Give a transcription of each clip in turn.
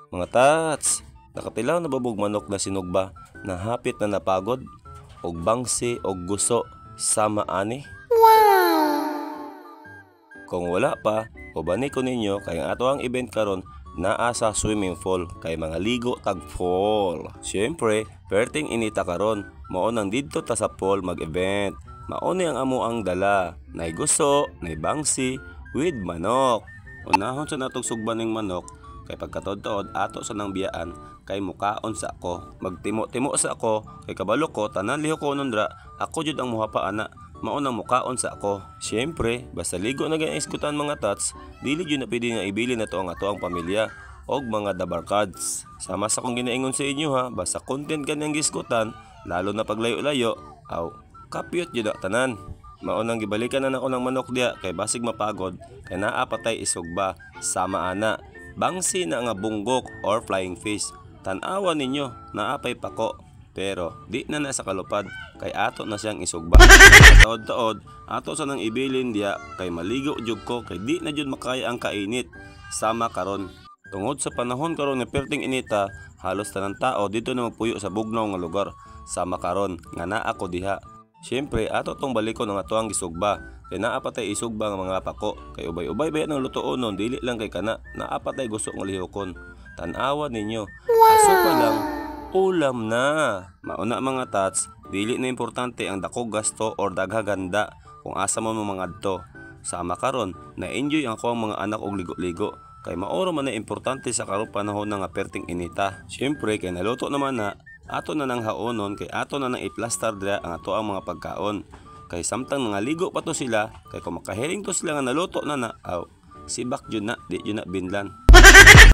Mga tats, nakatilaw na ba bog manok na sinugba na hapit na napagod? Og bangsi og guso sama ani? Kung wala pa, ubani ko ninyo kay ang ato ang event karon naa sa swimming pool kay mga ligo tag pool. Siyempre, perting inita karon, mao nang didto ta sa pool mag-event. Mao ni ang amo ang dala, nay guso, nay bangsi, with manok. Unahon sa natog sugba ning manok kay pagkatuod-tuod ato sa nang biyaan kay mukaon sa ako. Magtimo-timo sa ako kay kabalo ko tanan lihok ko nundra, ako jud ang muhapa ana. Mao nang mukaon sa ako. Siyempre, basta ligo na gayang iskutan mga tats, dili jud na pwede nga ibili na to ang ato ang pamilya og mga dabarkads. Sama sa kong ginaingon sa inyo ha, basta content kanyang giskutan, lalo na paglayo-layo, aw, kapyot jud na tanan. Mao nang gibalikan na nako ng manok diya kay basig mapagod kay naa patay isugba sama ana. Bangsi na nga bunggok or flying fish. Tan-awa ninyo, naa pay pako. Pero di na na sa kalupad kay ato na siyang isugba. Taod-taod, ato sa nang ibilin diya kay maligo jud ko kay di na jud makaya ang kainit sama karon. Tungod sa panahon karon nga perting inita, halos tanan tao dito na magpuyo sa bugnaw nga lugar. Sama karon nga naa ko diha. Siyempre, ato tong balikon ang ato ang gisugba. Kay naa pa tay isugba nga mga pako. Kay ubay-ubay ba ng lutoon nun, dili lang kay kana. Naa pa tay gusto nga lihokon. Tan-awa ninyo. Aso pa lang, ulam na. Mauna mga tats, dili na importante ang dakog gasto or daghaganda kung asa mo mga adto. Sama karon, na-enjoy ang ako ang mga anak og ligo-ligo. Kay maoro man na importante sa karong panahon na nga perting inita. Siyempre, kay naluto naman na, ato na nang haonon kay ato na nang iplastar dira ang ato ang mga pagkaon. Kay samtang nangaligo pa to sila, kay kung makahiling to sila nga naluto na na, aw, sibak jud na, di jud na binlan.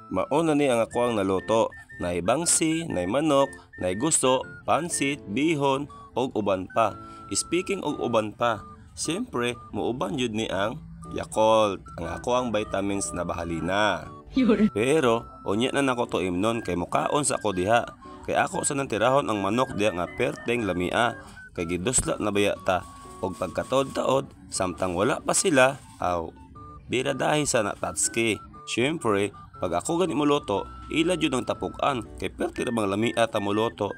Mao na ni ang ako ang naluto, nay bangsi, nay manok, nay guso, pansit, bihon, og uban pa. Speaking og uban pa, siyempre muuban jud ni ang Yakult, ang ako ang vitamins na bahalina. Pero unya na nako to imnon kay mukaon sa ako diha. Kay ako sa nang tirahon ang manok diha nga perteng lamia kay gidusla na baya ta og pagkataod-taod samtang wala pa sila aw bira dahi sa natatski. Siyempre, pag ako gani moluto, ila jud ang tapukan kay perti ra bang lamia ta moluto.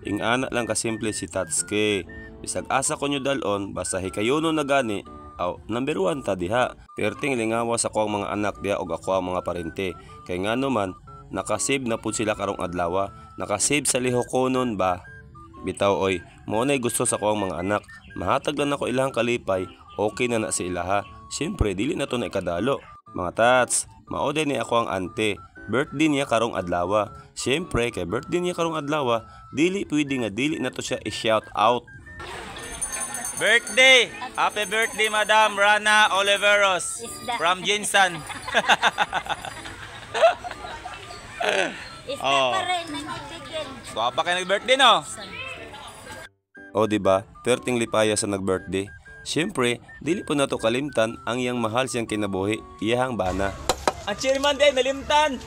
Ingana lang kasimple si Tatsuki. Bisag asa ko nyo dalon, basta hikayuno na gani, aw, number 1 ta diha. Perting lingawa sa ko ang mga anak diha og ako ang mga parente. Kay ngano man, nakasave na pud sila karong adlawa. Nakasave sa lihokonon ba? Bitaw oy, mo na'y gusto sa ko ang mga anak. Mahatag lang ako ilang kalipay, okay na na si ilaha. Siyempre, dili na to na ikadalo. Mga tats, mao din ni ako ang ante. Birthday niya karong adlawa. Siyempre, kay birthday niya karong adlawa, dili pwede nga dili na to siya i-shout out. Birthday! Happy birthday, Madam Rana Oliveros from Jinsan. Isda Oh. pa rin ang ibigin. Gwapa kayo nag-birthday, no? O, di ba? Perting lipaya sa nag-birthday. Siyempre, dili po nato kalimtan ang iyang mahal siyang kinabuhi, iyahang bana. Ang chairman din, nalimtan!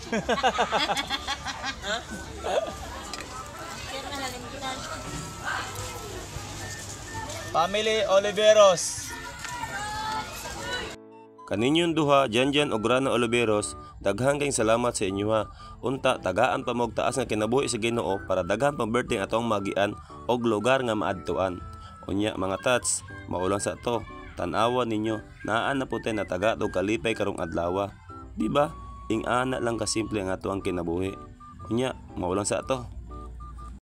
Chairman nalimtan. Family Oliveros. Kaninyong duha, Janjan og Rana Oliveros, daghan kayong salamat sa inyo ha. Unta, tagaan pa mo og taas nga kinabuhi sa Ginoo para daghan pang birthday atong magian og lugar nga maadtuan. Unya mga tats, maulang sa to. Tan-awa ninyo, naa na po tay nataga og kalipay karong adlawa. Di ba? Ing-ana lang kasimple ang ato ang kinabuhi. Unya, maulang sa to.